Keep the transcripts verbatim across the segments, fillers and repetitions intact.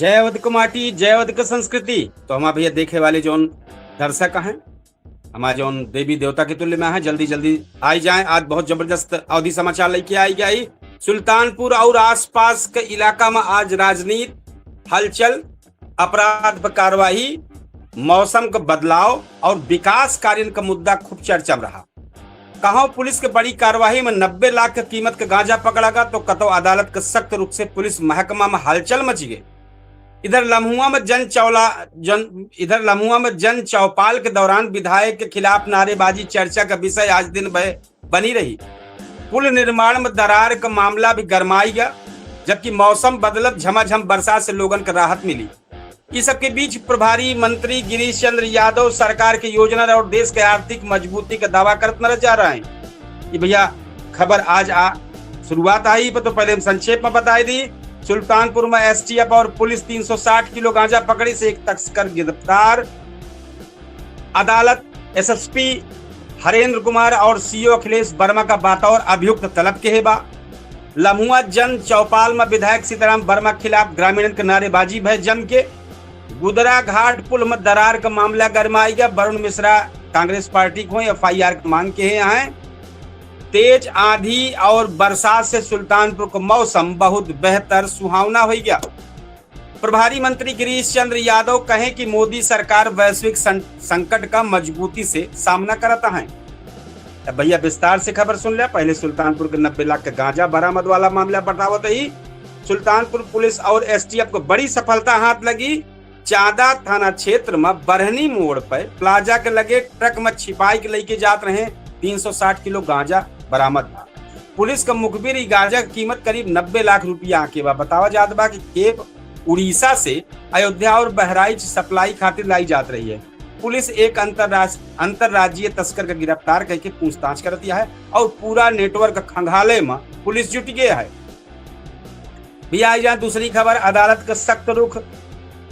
जय अवध क माटी, जय अवध क संस्कृति। तो हमार भइया देखे वाले जौन दर्शक हैं, हमार जौन देवी देवता के तुल्य में हैं, जल्दी जल्दी आई जाएं। आज बहुत जबरदस्त अवधी समाचार लइके आई गई। सुल्तानपुर और आसपास के इलाका में आज राजनीति, हलचल, अपराध पर कार्रवाई, मौसम का बदलाव और विकास कार्यन का मुद्दा खूब चर्चा में रहा। कहो पुलिस के बड़ी कार्यवाही में नब्बे लाख के कीमत के गांजा पकड़ा गा, तो कतो अदालत के सख्त रुख से पुलिस महकमा में हलचल मची गई। इधर लम्हुआ में जन चौला, जन, इधर लम्हुआ में जन चौपाल के दौरान विधायक के खिलाफ नारेबाजी चर्चा का विषय आज दिन भर बनी रही। पुल निर्माण में दरार का मामला भी गरमाई गया, जबकि मौसम बदलत झमाझम बरसात से लोगन का राहत मिली। इस सबके बीच प्रभारी मंत्री गिरीश चंद्र यादव सरकार के योजना और देश के आर्थिक मजबूती का दावा करत नजर जा रहे हैं। ये भइया खबर आज आ शुरुआत आई पर, तो पहले हम संक्षेप में बताई दी। सुल्तानपुर में एसटीएफ और पुलिस तीन सौ साठ किलो गांजा पकड़ी से एक तस्कर गिरफ्तार। अदालत एसएसपी हरेंद्र कुमार और सीओ अखिलेश वर्मा का बतौर अभियुक्त तलब किहे बा। लम्हुआ जन चौपाल में विधायक सीताराम वर्मा खिलाफ ग्रामीणन के नारेबाजी भय जम के। गुदरा घाट पुल में दरार का मामला गरमाई गया। वरुण मिश्रा कांग्रेस पार्टी को एफआईआर की मांग किहे हैं। तेज आंधी और बरसात से सुल्तानपुर का मौसम बहुत बेहतर सुहावना हो गया। प्रभारी मंत्री गिरीश चंद्र यादव कहे कि मोदी सरकार वैश्विक सं-, संकट का मजबूती से सामना करता है। अब भइया विस्तार से खबर सुन ले। पहले सुल्तानपुर के नब्बे लाख के गांजा बरामद वाला मामला बतावत ही सुल्तानपुर पुलिस और एसटीएफ को बड़ी सफलता हाथ लगी। चांदा थाना क्षेत्र में बरहनी मोड़ पर प्लाजा के लगे ट्रक में छिपाई के लेके जात रहे तीन सौ साठ किलो गांजा बरामद भा। पुलिस का मुखबिर ई गांजा की कीमत करीब नब्बे लाख रुपया आके बा। बतावा जात बा कि खेप उड़ीसा से अयोध्या और बहराइच सप्लाई खातिर लाई जात रही है। पुलिस एक अंतर्राज-, अंतर्राज्यीय तस्कर का गिरफ्तार करके पूछताछ करती है और पूरा नेटवर्क खंगाले में पुलिस जुट गया है। भइया, आई जाए दूसरी खबर, अदालत का सख्त रुख,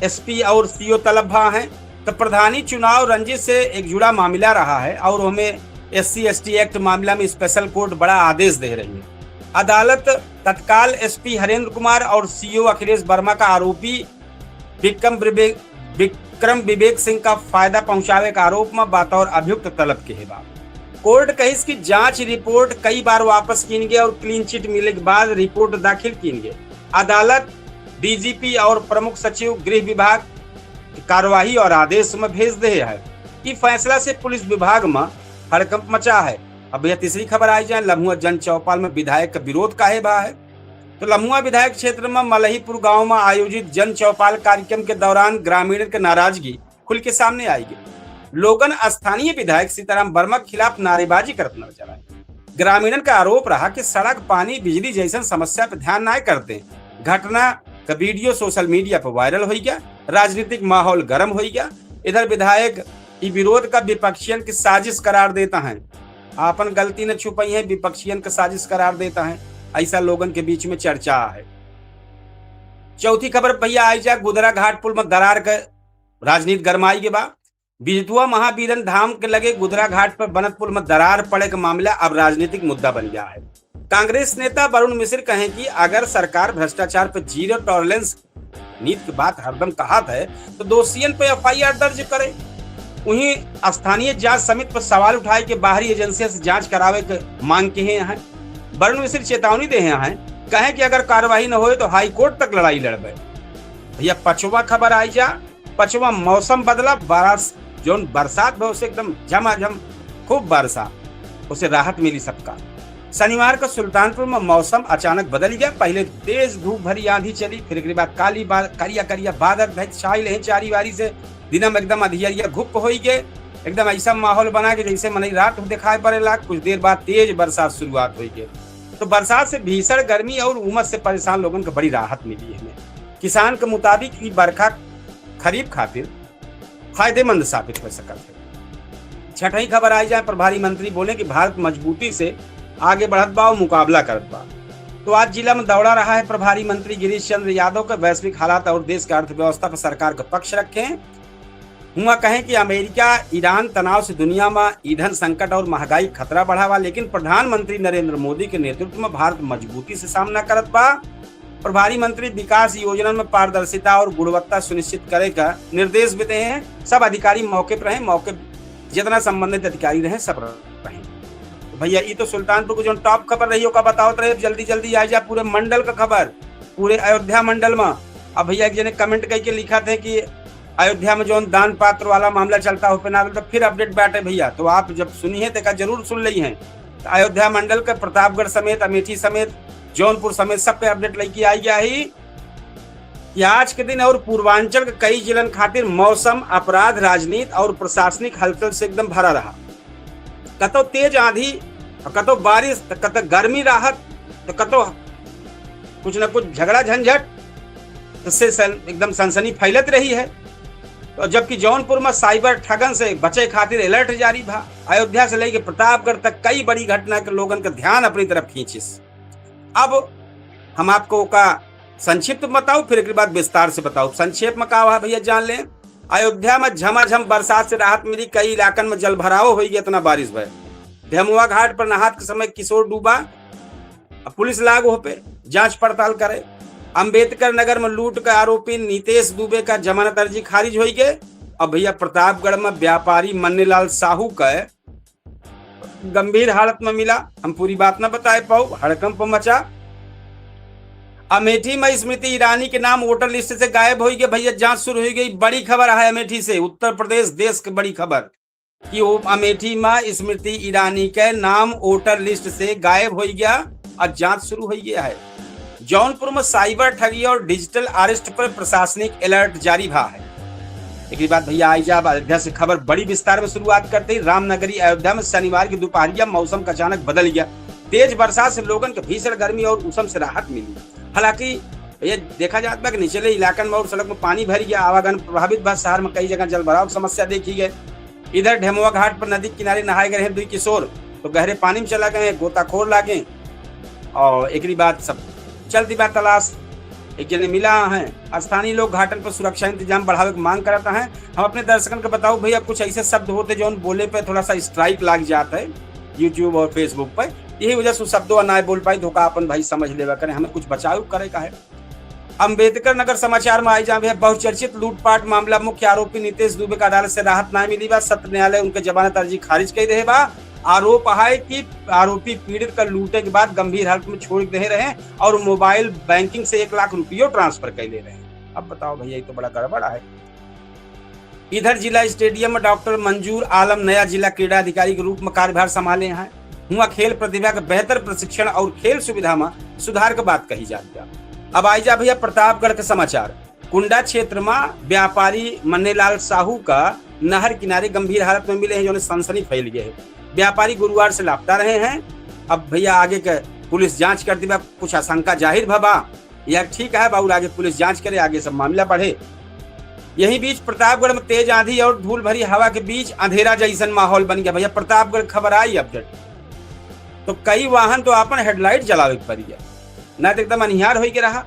एसपी और सीओ तलब भा हैं। तो प्रधानी चुनाव रंजिश से एक जुड़ा मामला रहा है और हमें एससी एसटी एक्ट मामला में स्पेशल कोर्ट बड़ा आदेश दे रही है। अदालत तत्काल एसपी हरेंद्र कुमार और सीओ अखिलेश वर्मा का आरोपी विक्रम विवेक, विक्रम विवेक सिंह का फायदा पहुंचावे का आरोप में बतौर अभियुक्त तलब किहे बा। कोर्ट कहिस कि जांच रिपोर्ट कई बार वापस कीन गए और क्लीन चिट मिले के बाद रिपोर्ट दाखिल कीन गए। अदालत डीजीपी और प्रमुख सचिव गृह विभाग की कार्यवाही और आदेश में भेज दे है। ई फैसला से पुलिस विभाग में हड़कंप मचा है। अब यह तीसरी खबर आई जाए, लम्हुआ जन चौपाल में विधायक का विरोध काहे भा है। तो लम्हुआ विधायक क्षेत्र में मलहीपुर गांव में आयोजित जन चौपाल कार्यक्रम के दौरान ग्रामीणन के नाराजगी खुल के सामने आई गई। लोगन स्थानीय विधायक सीताराम वर्मा के खिलाफ नारेबाजी करत नजर आए। ग्रामीणन का आरोप रहा कि सड़क, पानी, बिजली जैसन समस्या पे ध्यान ना करते। घटना का वीडियो सोशल मीडिया पर वायरल हो गया, राजनीतिक माहौल गर्म हो गया। इधर विधायक ई विरोध का विपक्षियन की साजिश करार देता है। आपन गलती न छुपाई है, विपक्षियन का साजिश करार देता है। ऐसा लोगन के बीच में चर्चा है। चौथी खबर भइया आई जा, गुदरा घाट पुल में दरार के राजनीति गरमाई के बा। बिजतुआ महावीरन धाम के लगे गुदरा घाट पर बनत पुल में दरार पड़े का मामला अब राजनीतिक मुद्दा बन गया है। कांग्रेस नेता वरुण मिश्र कहें कि अगर सरकार भ्रष्टाचार पर जीरो टॉलरेंस नीति की बात हरदम कहत है, तो दोषियन पे एफआईआर दर्ज करे। वहीं स्थानीय जांच समिति पर सवाल उठाए के बाहरी एजेंसी से जांच करावे के मांग किहे हैं। वरुण मिश्र चेतावनी देहे हैं, कहें कि अगर कार्रवाई न होए तो हाई कोर्ट तक लड़ाई लड़बे। भइया, पचवा खबर आई जा, पचवा मौसम बदला, बारस-, जौन बरसात भा उसे एकदम झमाझम खूब बरसा, उसे राहत मिली सबका। शनिवार का सुल्तानपुर में मौसम अचानक बदल गया। पहले तेज धूप भरी आंधी चली, फिर एकरे बाद काली बा-, करिया करिया बादल धैत छाई रहे चारी वारी से। दिना में एकदम अधियरिया घुप होई के, एकदम ऐसा माहौल बना के जैसे मनई रात को दिखाई पड़ेला। कुछ देर बाद तेज बरसात शुरुआत होई के, तो बरसात से भीषण गर्मी और उमस से परेशान लोगन को बड़ी राहत मिली है। किसान के मुताबिक ई बरखा खरीफ खातिर फायदेमंद साबित हो सकत है। छठई खबर आई जाए, प्रभारी मंत्री बोले कि भारत मजबूती से आगे बढ़त बा और मुकाबला करत बा। तो आज जिला में दौरा रहा है प्रभारी मंत्री गिरीश चंद्र यादव के। वैश्विक हालात और देश के अर्थव्यवस्था पर सरकार का पक्ष रखे हैं। हुआ कहें कि अमेरिका ईरान तनाव से दुनिया में ईंधन संकट और महंगाई खतरा बढ़ा बा, लेकिन प्रधानमंत्री नरेंद्र मोदी के नेतृत्व में भारत मजबूती से सामना करत बा। प्रभारी मंत्री विकास योजनन में पारदर्शिता और गुणवत्ता सुनिश्चित करे का निर्देश भी देहे हैं। सब अधिकारी मौके पर रहें, मौके जितना संबंधित अधिकारी रहें, सब रहें। तो भैया, ई तो सुल्तानपुर को जौन top खबर रही, ओका बतावत रहे, जल्दी जल्दी आ जा पूरे मंडल का खबर, पूरे अयोध्या मंडल में। अब भैया, एक जने comment कइके लिखत हैं कि अयोध्या में जौन दान पात्र वाला मामला चलता हो पे ना, तो फिर update बाटे भैया। तो आप जब सुनी है, तो एका जरूर सुन लई हैं। तो अयोध्या मंडल के प्रतापगढ़ समेत, अमेठी समेत, जौनपुर समेत सबके update लइके आई गया ही कि आज के दिन और पूर्वांचल के कई जिलन खातिर मौसम, अपराध, राजनीति और प्रशासनिक हलचल से एकदम भरा रहा। कतो तेज आंधी, कतो बारिश, त कतो गर्मी राहत, त कतो कुछ न कुछ झगड़ा झंझट, इससे सन-, एकदम सनसनी फैलत रही है। तो जबकि जौनपुर में cyber ठगन से बचे खातिर alert जारी भा, अयोध्या से लेके प्रतापगढ़ तक कई बड़ी घटना के लोगन का ध्यान अपनी तरफ खींचिस। अब हम आपको का संक्षिप्त में बताऊ, फिर एक बाद विस्तार से बताऊ। संक्षेप में का हुआ भैया, जान लें। अयोध्या में झमाझम बरसात से राहत मिली, कई इलाकन में जलभराव होई गया, इतना बारिश भय। ढेमुआ घाट पर नहात के समय किशोर डूबा, अब पुलिस लाग हो पे जांच पड़ताल करे। अंबेडकर नगर में लूट का आरोपी नितेश दुबे का जमानत अर्जी खारिज होई गए। अब भैया, प्रतापगढ़ में व्यापारी मन्नेलाल साहू का गंभीर हालत में मिला, हम पूरी बात ना बताए पाऊ, हड़कंप मचा। अमेठी में स्मृति ईरानी के नाम वोटर लिस्ट से गायब होई गए। भैया, जांच शुरू हुई गई, बड़ी खबर है अमेठी से, उत्तर प्रदेश देश की बड़ी खबर कि वो अमेठी में स्मृति ईरानी के नाम वोटर लिस्ट से गायब होई गया और जांच शुरू हुई गया है। जौनपुर में cyber ठगी और digital arrest पर प्रशासनिक alert जारी भा है। एक बाद भैया, आई जा अब अयोध्या से खबर बड़ी विस्तार में शुरुआत करते ही रामनगरी अयोध्या में शनिवार की दोपहरिया मौसम का अचानक बदल गया। तेज बरसात से लोगन के भीषण गर्मी और उमस से राहत मिली। हालांकि ये देखा जात बा कि निचले इलाकन में और सड़क में पानी भर गया, आवागमन प्रभावित बा। शहर में कई जगह जलभराव की समस्या देखी गई। इधर ढेमुआ घाट पर नदी किनारे नहाए गए हैं दुई किशोर, तो गहरे पानी में चला गए, गोताखोर लागे और एकरी बाद सब चलती बा तलाश। एक जने मिला है। स्थानीय लोग घाटन पर सुरक्षा इंतजाम बढ़ावे की मांग करता है। हम अपने दर्शकन को बताऊ भैया, कुछ ऐसे शब्द होते जौन बोले पे थोड़ा सा strike लाग जाता है YouTube और Facebook पे, यही वजह से शब्दों ना बोल पाई, धोखा अपन भाई समझ लेवा करें, हमें कुछ बचाव करे का है। अंबेडकर नगर समाचार में आई जा भैया, बहुचर्चित लूटपाट मामला, मुख्य आरोपी नितेश दुबे का अदालत से राहत ना मिली बा, सत्र न्यायालय उनके जमानत अर्जी खारिज कर रहे बा। आरोप है कि आरोपी पीड़ित का लूटे के बाद गंभीर हालत में छोड़ दे रहे और मोबाइल बैंकिंग से एक लाख रुपयो ट्रांसफर कर ले रहे। अब बताओ भैया, ये तो बड़ा गड़बड़ है। इधर जिला स्टेडियम में डॉक्टर मंजूर आलम नया जिला क्रीड़ा अधिकारी के रूप में कार्यभार संभाले हैं। हुआ खेल प्रतिभा के बेहतर प्रशिक्षण और खेल सुविधा में सुधार के बात कही जात बा। अब आई जा भैया प्रतापगढ़ के समाचार। कुंडा क्षेत्र में व्यापारी मन्नेलाल साहू का नहर किनारे गंभीर हालत में मिले हैं, जौन सनसनी फैल गए है। व्यापारी गुरुवार से लापता रहे हैं। अब भैया आगे के पुलिस जांच करती बा, कुछ आशंका जाहिर भा बा। यह ठीक है बाबू, आगे पुलिस जांच करे, आगे सब मामला बढ़े। यही बीच प्रतापगढ़ में तेज आंधी और धूल भरी हवा के बीच अंधेरा जैसन माहौल बन गया। भैया प्रतापगढ़ खबर आई अपडेट, तो कई वाहन तो अपन हेडलाइट जलावे के पड़ गया, ना तो एकदम अनिहार होई के रहा।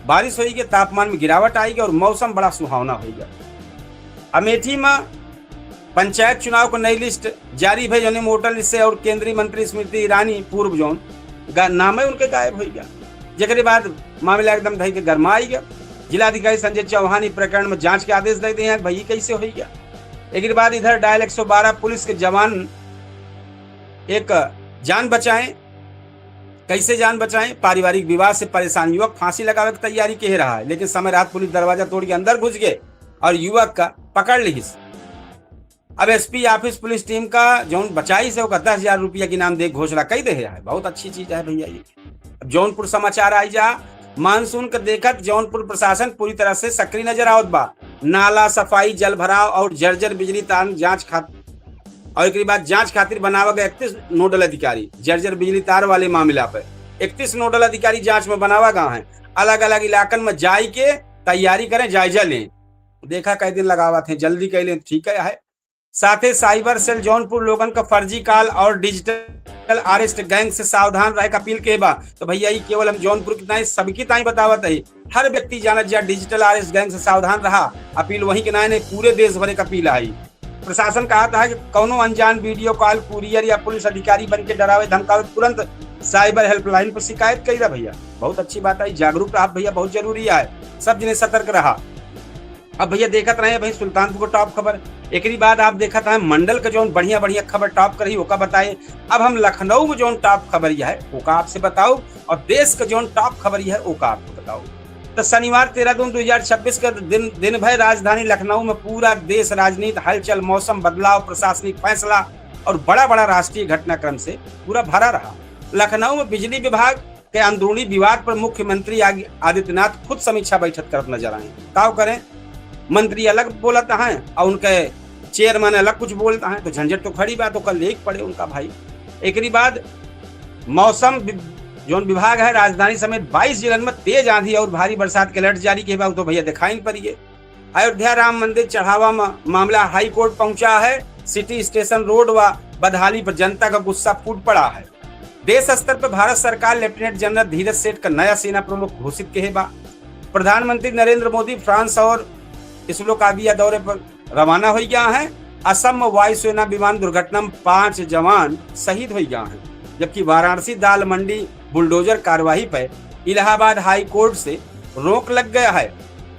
बारिश होई के, तापमान में गिरावट आई के और मौसम बड़ा सुहावना होई गया। अमेठी में पंचायत चुनाव को नई लिस्ट जारी भई, जौने में वोटर लिस्ट से और केंद्रीय मंत्री स्मृति ईरानी पूर्व जौन गा-, नामे उनके गायब होई गया। जेकरे बाद मामला एकदम धई के गरमाई गया। जिलाधिकारी संजय चौहान ई प्रकरण में जांच के आदेश दे दिए हैं कि भाई, ई कैसे होई गया। एक बाद इधर डायल एक सौ बारह पुलिस के जवान एक जान बचाएं। कैसे जान बचाएं? पारिवारिक विवाद से परेशान युवक फांसी लगावे की तैयारी के रहा है, लेकिन समय रहत पुलिस दरवाजा तोड़ के अंदर घुस गए और युवक का पकड़ लिहिस। अब एसपी ऑफिस पुलिस टीम का जौन बचाई से ओका दस हजार रुपया के इनाम दे घोषणा कई दे है। बहुत अच्छी चीज है भैया ये। अब जौनपुर समाचार आई जा, मानसून के देखत जौनपुर प्रशासन पूरी तरह से सक्रिय नजर आवत बा। नाला सफाई, जल भराव और जर्जर बिजली तार जांच खात-, और एकरी बाद जांच खातिर बनावा गया इकतीस नोडल अधिकारी। जर्जर बिजली तार वाले मामला पे इकतीस नोडल अधिकारी जांच में बनावा गया है। अलग-अलग इलाकन में जाई के तैयारी करें, जायजा लें। देखा कई दिन लगावत हैं, जल्दी कई लें, ठीक है, है। साथे साइबर सेल जौनपुर लोगन का फर्जी कॉल और डिजिटल अरेस्ट गैंग से सावधान रहे का अपील के बा। तो भैया, ई केवल हम जौनपुर की नाई, सबकी ताई बतावत है। हर व्यक्ति जानत जा, डिजिटल अरेस्ट गैंग से सावधान रहा। अपील वहीं के नाई, नहीं, पूरे देश भरे का अपील आई। प्रशासन कहत है कि कौनो अनजान वीडियो कॉल, कुरियर या पुलिस अधिकारी बन के डरावे धमकावे, तुरंत साइबर हेल्पलाइन पर शिकायत कइला भइया। बहुत अच्छी बात है, जागरूक रहा भइया, बहुत जरूरी है, सब जने सतर्क रहा। अब भइया देखत रहे भाई सुल्तानपुर को टॉप खबर, एकरी बाद आप देखत रहे मंडल के जौन बढ़िया बढ़िया खबर टॉप करही ओका बताए। अब हम लखनऊ में जौन टॉप खबर यह है ओका आपसे बताओ, और देश के जौन टॉप खबर यह है ओका आपको बताओ। तो शनिवार तेरह जून दो हज़ार छब्बीस के दिन, दिन भर राजधानी लखनऊ में पूरा देश राजनीति, हलचल, मौसम बदलाव, प्रशासनिक फैसला और बड़ा बड़ा राष्ट्रीय घटनाक्रम से पूरा भरा रहा। लखनऊ में बिजली विभाग के अंदरूनी विवाद पर मुख्यमंत्री आदि-, आदित्यनाथ खुद समीक्षा बैठक करत नजर आए। काव करें, मंत्री अलग बोलत हैं और उनके चेयरमैन अलग कुछ बोलत हैं, तो झंझट तो खड़ी बात, तो कल लेख पड़े उनका भाई। एकरी बाद मौसम वि-, जौन विभाग है, राजधानी समेत बाईस जिलन में तेज आंधी और भारी बरसात के अलर्ट जारी के बाद तो भइया दिखाई नहीं पड़िए। अयोध्या राम मंदिर चढ़ावा मा-, मामला हाई कोर्ट पहुंचा है। सिटी स्टेशन रोड व बदहाली पर जनता का गुस्सा फूट पड़ा है। देश स्तर पर भारत सरकार लेफ्टिनेंट जनरल धीरज सेठ का नया सेना प्रमुख घोषित किहे बा। प्रधानमंत्री नरेंद्र मोदी फ्रांस और स्लोवाकिया दौरे पर रवाना होइ गया है। असम में वायुसेना विमान दुर्घटना में पांच जवान शहीद होइ गया है, जबकि वाराणसी दाल मंडी बुलडोजर कार्यवाही पर इलाहाबाद हाई कोर्ट से रोक लग गया है।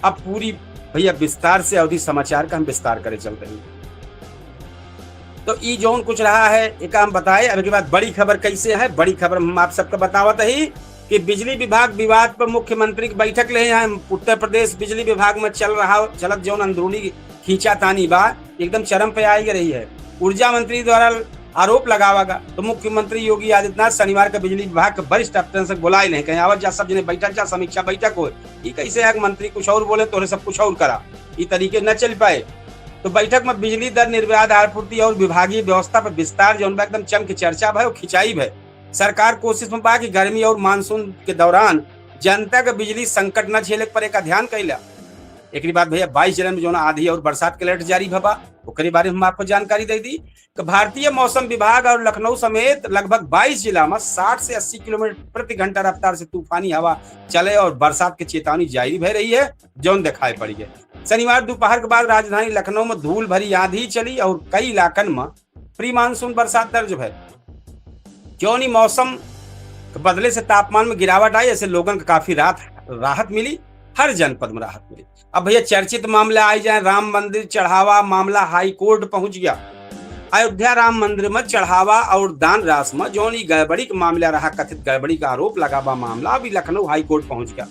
अब पूरी भइया विस्तार से अवधी समाचार का हम विस्तार करे चलत ही। तो ई जौन कुछ रहा है, एका हम बताए। अब के बाद बड़ी खबर कैसे है, बड़ी खबर हम आप सबके बतावत ही कि बिजली विभाग विवाद पर मुख्यमंत्री की बैठक ले हैं। उत्तर प्रदेश बिजली विभाग में चल रहा, चलत जौन अंदरूनी खींचातानी बा, एकदम चरम पे आई रही है। ऊर्जा मंत्री द्वारा आरोप लगावा गा, तो मुख्यमंत्री योगी आदित्यनाथ शनिवार के बिजली विभाग के वरिष्ठ अफसरन से बुलाए लें, कहीं आवत जा, सब जने बैठक जा, समीक्षा बैठक होए। ई कैसे है कि मंत्री कुछ और बोले, तोरे सब कुछ और करा, ई तरीके न चल पाए। तो बैठक में बिजली दर, निर्बाध आपूर्ति और विभागीय व्यवस्था पर विस्तार जौन बा एकदम चम के चर्चा भय और खिंचाई भय। सरकार कोशिश में बा कि गर्मी और मानसून के दौरान जनता के बिजली संकट न झेले के पड़े, का ध्यान कैला। एकरी बाद भइया बाईस जिलन में जौन आंधी और बरसात के अलर्ट जारी भवा, ओकरे बारे में हम आपको जानकारी दे दी कि भारतीय मौसम विभाग और लखनऊ समेत लगभग बाईस जिला में साठ से अस्सी किलोमीटर प्रति घंटा रफ्तार से तूफानी हवा चले और बरसात के चेतावनी जारी भय रही है, जौन दिखाई पड़ी है। शनिवार दोपहर के बाद राजधानी लखनऊ में धूल भरी आंधी चली और कई इलाकन में प्री मानसून बरसात दर्ज भय। जौन ई मौसम के बदले से तापमान में गिरावट आई, ऐसे लोगन के काफी राहत, राहत मिली, हर जनपद में राहत मिली। अब भइया चर्चित मामला आई जाए, राम मंदिर चढ़ावा मामला हाई कोर्ट पहुंच गया। अयोध्या राम मंदिर में चढ़ावा और दान रास में जौन ई गड़बड़ी के मामला रहा, कथित गड़बड़ी का आरोप लगा बा मामला, अभी लखनऊ हाई कोर्ट पहुंच गया।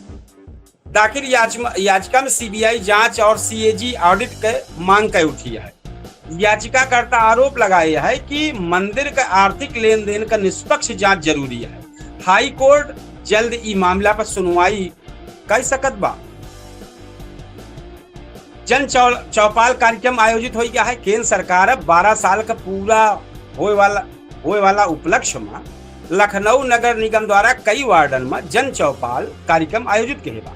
दाखिल याचिका, याचिका में सीबीआई जांच और सीएजी ऑडिट के मांग कर उठी है। याचिकाकर्ता आरोप लगाए है कि मंदिर का आर्थिक लेन देन का निष्पक्ष जांच जरूरी है। हाई कोर्ट जल्द ई मामला पर सुनवाई कर सकत बा। जन चौ-, चौपाल कार्यक्रम आयोजित होइ गया है। केंद्र सरकार अब बारह साल का पूरा होए वाला, होए वाला उपलक्ष्य में लखनऊ नगर निगम द्वारा कई वार्डन में जन चौपाल कार्यक्रम आयोजित किहे बा।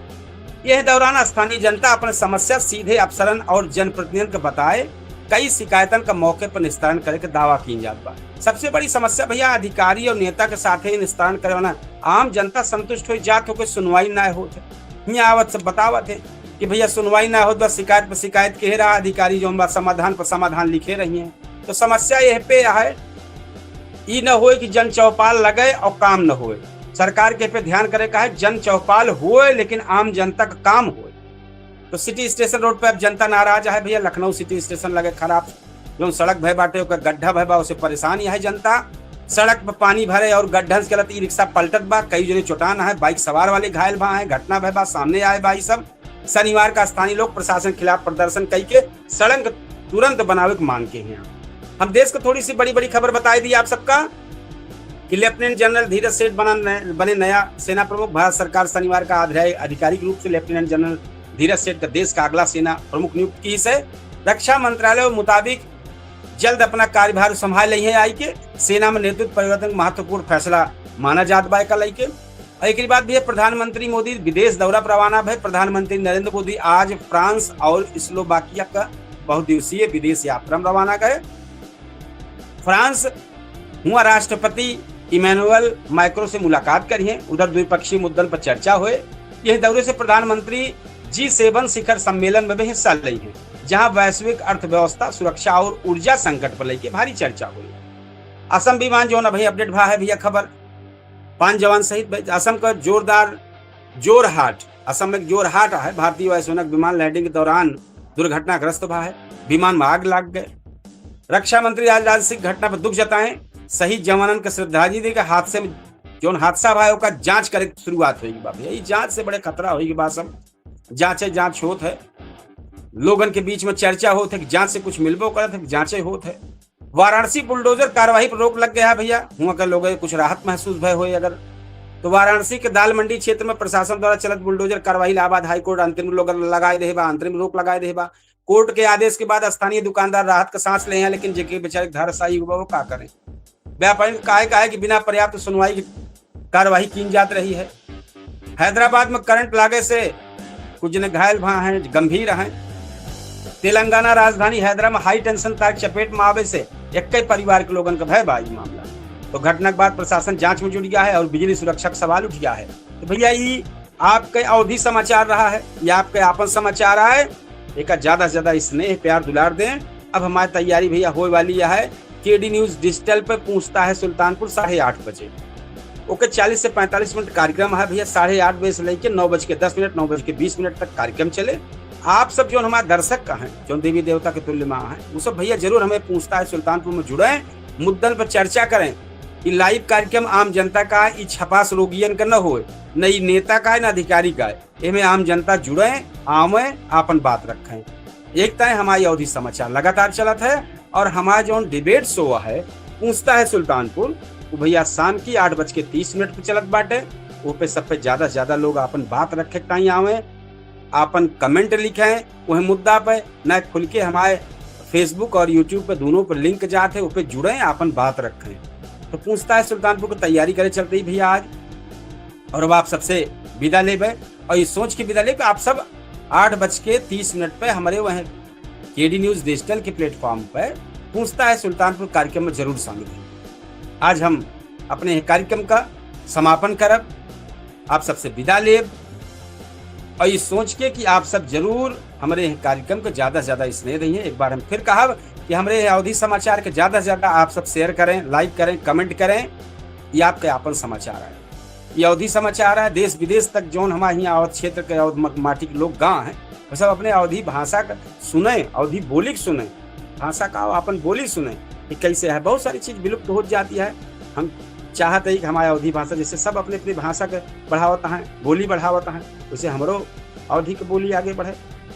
यह दौरान स्थानीय जनता अपन समस्या सीधे अफसरन और जनप्रतिनिधियन के बताए, कई शिकायतन का मौके पर निस्तारण करे के दावा कीन जात बा। सबसे बड़ी समस्या भइया अधिकारी और नेता के साथे निस्तारण करे वाला आम जनता संतुष्ट हो जात हो, कोई सुनवाई ना होत है। हियाँ आवत सब बतावत है कि भइया सुनवाई ना होत बा, शिकायत पर शिकायत किहे रहा, अधिकारी जौन बा समाधान पर समाधान लिखे रही हैं। तो समस्या यह पे है, ई न होए कि जन चौपाल लगे और काम न होए। सरकार के पे ध्यान करे का है, जन चौपाल होए लेकिन आम जनता का काम होए। तो सिटी स्टेशन रोड पे अब जनता नाराज है भइया, लखनऊ सिटी स्टेशन लगे खराब, जौन सड़क भय बाटे ओकर गड्ढा भय बा, उसे परेशान यह जनता। सड़क पर पानी भरे और गड्ढन से गलत ई रिक्शा पलटत बा, कई जने चोटान है, बाइक सवार वाले घायल भा है, घटना भय बा, सामने आए बा ई सब। शनिवार का स्थानीय लोग प्रशासन खिलाफ प्रदर्शन कई के सड़क तुरंत बनावे के मांग के हैं। हम देश को थोड़ी सी बड़ी बड़ी खबर बताई दी आप सबका कि लेफ्टिनेंट जनरल धीरज सेठ बना नय-, बने नया सेना प्रमुख। भारत सरकार शनिवार का आधिकारिक रूप से लेफ्टिनेंट जनरल धीरज सेठ का देश का अगला सेना प्रमुख नियुक्त की से। रक्षा मंत्रालय के मुताबिक जल्द अपना कार्यभार संभाल ली है आई के। सेना में नेतृत्व परिवर्तन का महत्वपूर्ण फैसला माना जात बा एका लइके। और एकरी बाद भी प्रधानमंत्री मोदी विदेश दौरा पर रवाना भय। प्रधानमंत्री नरेंद्र मोदी आज फ्रांस और स्लोवाकिया का बहुदिवसीय विदेश यात्रा में रवाना गए। फ्रांस हुआ राष्ट्रपति इमैनुअल मैक्रो से मुलाकात करी है, उधर द्विपक्षीय मुद्दन पर चर्चा हुए। यह दौरे से प्रधानमंत्री जी सेवन शिखर सम्मेलन में भी हिस्सा ली हैं, जहां वैश्विक अर्थव्यवस्था, सुरक्षा और ऊर्जा संकट पर लेके भारी चर्चा हुई। असम विमान जो अभी अपडेट भा है भैया खबर, पाँच जवान शहीद भए। असम का जोरदार जोरहाट, असम में जोरहाट है, भारतीय वायुसेना के विमान landing के दौरान दुर्घटनाग्रस्त भा है, विमान में आग लाग गए। रक्षा मंत्री राजनाथ सिंह घटना पर दुख जताए, शहीद जवानन के श्रद्धांजलि देके हादसे में, जौन हादसा भा है, ओकर जांच करे के शुरुआत होई बा। यही जांच से बड़े खतरा होई बा सब। जांचे जांच होत है, लोगन के बीच में चर्चा होत है कि जांच से कुछ मिलबो करत है कि जांचे होत है। वाराणसी बुलडोजर कार्यवाही पर रोक लग गया है भैया, हुआ के लोग कुछ राहत महसूस भए होए अगर। तो वाराणसी के दाल मंडी क्षेत्र में प्रशासन द्वारा चलत बुलडोजर कार्यवाही इलाहाबाद हाई कोर्ट अंतरिम रोक लगाए रहे बा, अंतरिम रोक लगाए रहे बा। कोर्ट के आदेश के बाद स्थानीय दुकानदार राहत का सांस ले हैं, लेकिन जेके बेचारे धाराशायी हुआ वो का करें। व्यापारी का काहे, काहे कि बिना पर्याप्त सुनवाई की कार्यवाही की जात रही है। हैदराबाद में करंट लागे से कुछ जने घायल भा हैं, गंभीर हैं। तेलंगाना राजधानी हैदरा में हाई टेंशन तार के चपेट में आवे से इक्कीस परिवार के लोगन का भय बा ई मामला। तो घटना के बाद प्रशासन जांच में जुट गया है और बिजली सुरक्षा का सवाल उठ गया है। तो भैया, ई आपके अवधी समाचार रहा है, ये आपके आपन समाचार आए, एका ज्यादा से ज्यादा स्नेह प्यार दुलार दें। अब हमारी तैयारी भैया होए वाली है केडी न्यूज डिजिटल पे पूछता है सुल्तानपुर साढ़े आठ बजे। ओके, चालीस से पैंतालीस मिनट कार्यक्रम है भैया, साढ़े आठ बजे से लेके नौ बज के दस मिनट, नौ बज के बीस मिनट तक कार्यक्रम चले। आप सब जौन हमारे दर्शक का हैं, जौन देवी देवता के तुल्य माँ हैं, वो सब भैया जरूर हमें पूछता है सुल्तानपुर में जुड़ें, मुद्दन पर चर्चा करें। ई लाइव कार्यक्रम आम जनता का, ई छपास रोगियन का न होए, न ई नेता का, न अधिकारी का। एमे आम जनता जुड़ें, आवें, आपन बात रखें। एक तय हमारी अवधी समाचार लगातार चलत है और हमारा जौन डिबेट शो है, पूछता है सुल्तानपुर, वो भैया शाम की आठ बज के तीस मिनट पे चलत बाटे। वो पे सब पे ज्यादा से ज्यादा लोग आपन बात रखे के ताईं आवें, आपन कमेंट लिखें वह मुद्दा पे, न खुल के हमारे Facebook और YouTube पे दोनों पे लिंक जात है, वो पे जुड़ें, आपन बात रखें। तो पूछता है सुल्तानपुर की तैयारी करे चल रही भैया आज। और अब आप सबसे विदा लेबे और ये सोच के विदा लेबे कि आप सब आठ बज के तीस मिनट पे हमारे वह केडी न्यूज डिजिटल के प्लेटफॉर्म पे पूछता है सुल्तानपुर कार्यक्रम में जरूर शामिल हैं। आज हम अपने कार्यक्रम का समापन करब, आप सबसे विदा लेब और ये सोच के कि आप सब जरूर हमारे यह कार्यक्रम को ज्यादा से ज्यादा स्नेह देइहें। एक बार हम फिर कहब कि हमारे यह अवधी समाचार के ज्यादा से ज्यादा आप सब शेयर करें, लाइक करें, कमेंट करें। ये आपके आपन समाचार है, ये अवधी समाचार है। देश विदेश तक जौन हमारे यहाँ अवध क्षेत्र के अवध म-, माटी के लोग गाँव हैं, वो सब अपने अवधी भाषा का सुने, अवधी बोली के सुने, भाषा का आपन बोली सुने कि कैसे है। बहुत सारी चीज विलुप्त होत जाती है। हम चाहत है कि हमारे अवधी भाषा, जैसे सब अपने अपनी भाषा के बढ़ावत हैं, बोली बढ़ावत हैं, वैसे हमरो अवधी के बोली आगे बढ़े।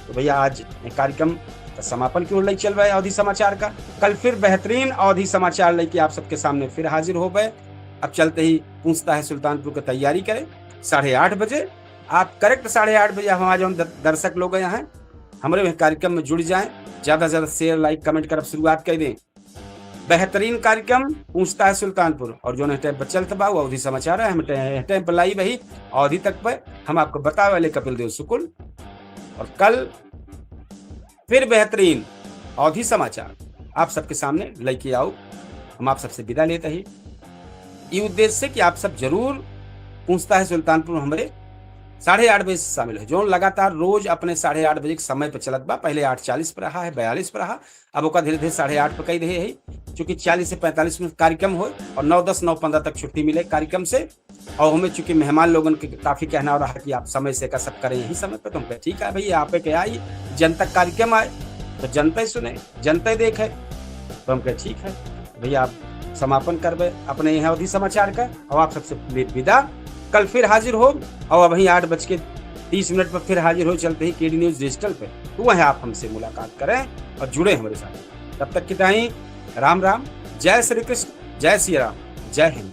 तो भैया, आज ये कार्यक्रम का समापन की ओर ले चल रहे अवधी समाचार का। कल फिर बेहतरीन अवधी समाचार लेके आप सबके सामने फिर हाजिर होबे। अब चलते ही पूछता है सुल्तानपुर की तैयारी करें साढ़े आठ बजे। आप करेक्ट साढ़े आठ बजे हमारे जौन द-, दर्शक लोग यहाँ हैं, हमारे वह कार्यक्रम में जुड़ जाएं, ज्यादा से ज्यादा शेयर, लाइक, कमेंट करब शुरुआत कर दें। बेहतरीन कार्यक्रम पूछता है सुल्तानपुर, और जौन टाइम पर चलत बा, वो अवधी समाचार है। हम टाइम, टाइम पर लाइव ही अवधी तक पर हम आपको बतावे वाले कपिल देव शुक्ल। और कल फिर बेहतरीन अवधी समाचार आप सबके सामने लेके आउब। हम आप सबसे विदा लेते ही ये उद्देश्य से कि आप सब जरूर पूछता है सुल्तानपुर हमरे साढ़े आठ बजे से शामिल है, जौन लगातार रोज अपने साढ़े आठ बजे के समय पर चलत बा। पहले आठ चालीस पर रहा है, बयालीस पर रहा, अब ओका धीरे धीरे साढ़े आठ पर कई रहे है, चूंकि चालीस से पैंतालीस मिनट कार्यक्रम होए और नौ दस, नौ पन्द्रह तक छुट्टी मिले कार्यक्रम से। और हमें चूंकि मेहमान लोगन के काफी कहना रहा कि आप समय से का सब करें यही समय पे, तो हम कहे, ठीक है भैया, आप के आई, जनता कार्यक्रम आए तो जनता ही सुने, जनता ही देखे। तो हम कहे, ठीक है भैया, आप समापन करबे अपने यहाँ अवधी समाचार का। और आप सबसे ले विदा, कल फिर हाजिर हो, और वहीं आठ बज के तीस मिनट पर फिर हाजिर हो चलते ही केडी न्यूज डिजिटल पे, तो वहीं आप हमसे मुलाकात करें और जुड़े हमारे साथ। तब तक की ताई राम राम, जय श्री कृष्ण, जय श्री राम, जय हिंद।